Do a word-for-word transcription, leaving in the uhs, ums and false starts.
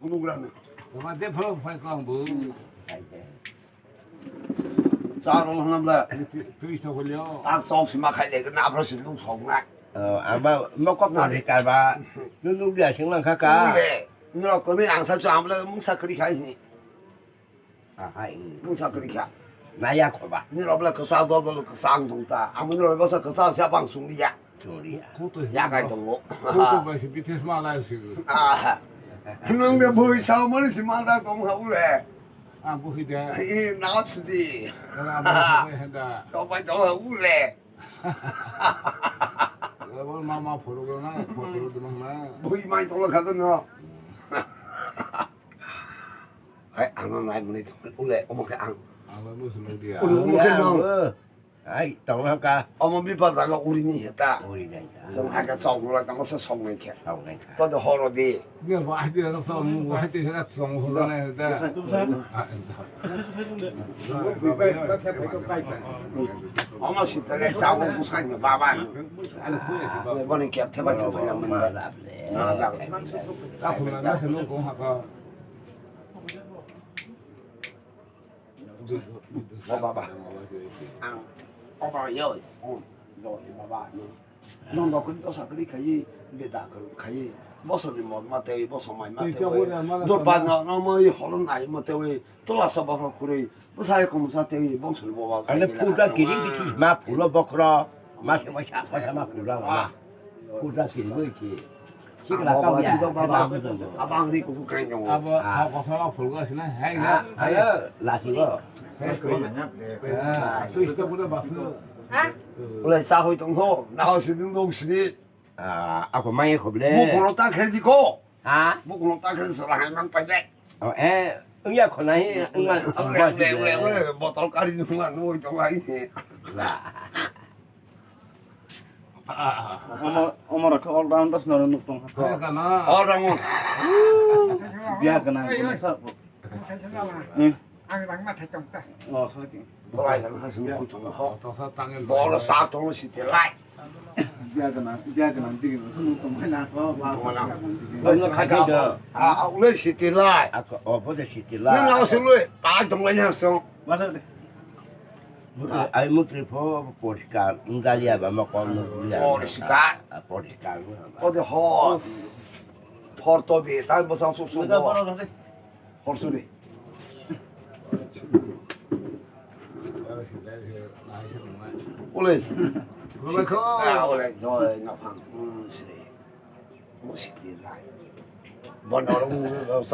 Nugrano. Tama de phoro phai kong bu. Cha rong hwnam le. Twi, twi to golio. Ta chok sima khai le na phro si lung sok na. Aba mokok na de karba. Nunu dia sing lang kha ka. Ule. Nirok kami ang sa chu amle mung sakri khai ni. Ahai. Mung sakri kha. Naya khoba. Nirok le kasa dol bol kasa ang dong ta. Amun rok basa kasa sa bang sung dia. Sorry. Kutu. Ya kai tongo. Kutu bai si bitis ma lai si. Ah. Nang de bui sa mani si ma da tong ha ule. Ah, bui de. I nap si di. Kala ma sa bai handa. Tong bai tong ha ule. Kala bol ma ma phoro na, phoro de ma na. Bui mai tong kha to no. Hai, ang no nai mani tong ule, omo khe ang. Ang no musu nang dia. Ule, omo khe no. Ai, tong ha ka. Omo bipa jaga uri ni heta. Uri nai ta. Jong ha ka chok no la tamo sa song nai khe. Song nai ta. To de horo di. Dia ba dia ka song mu ba dia ka song horo nai heta. Omo si tele sa ko kusai ni baba. Boni kep theba theba na manda. Na da. Ka phuna na se no ko ha ka. O baba. Ang. O baba, yo. O. Yo, baba, no. Nong dok kuni tosa kri khai, beda kru khai. Boso ni mod ma tei, boso mai ma tei. Dor pa no, no mo i holo nai ma tei. Tola sa baba kuri. Bosa ko mo sa tei, boso ni baba. Ane phuta kiri bichi ma phulo bokro. Ma se ma sa, ma sa ma phulo ma. Phuta kiri boi ki. Sikla kau ya. Abang ri kubu kai nong. Abo thao kothoma phulga sina, hai na. Ayo, lasi go. Switch to bude basu. Ulai sa hoi tong ho, na ho sidung dong sini. Ako mai khoble. Bukulo ta khe di ko. Ha? Bukulo ta khe sala hai mang paje. Oh, eh, iya khona hi, ngan. Ule, ule, ule, botol kari nung ngan, nung tong hai. Omo, omo rok all rounders no nuk tong kha. All round. Biya gana, gana sa. Ang rang ma thai tong ta. Oh, sorry. Bol sa tong si te lai. Biya gana, biya gana digi nuk tong hai na. Tong hai na. Bol khai do. Ah, ule si te lai. Ako, oh, bol si te lai. Nang au sului, pa tong lai na so. Masa de. Ai mutri pho poriskar, ngali aba ma kon ngali. Poriskar. Ah, poriskar. Ko de ho. Hor to de, tai bosang suk suk. Hor su de. Ole. Ole ko. Ah, ole, no, no, pang. Hmm, sini. Mo siti lai. Bono rong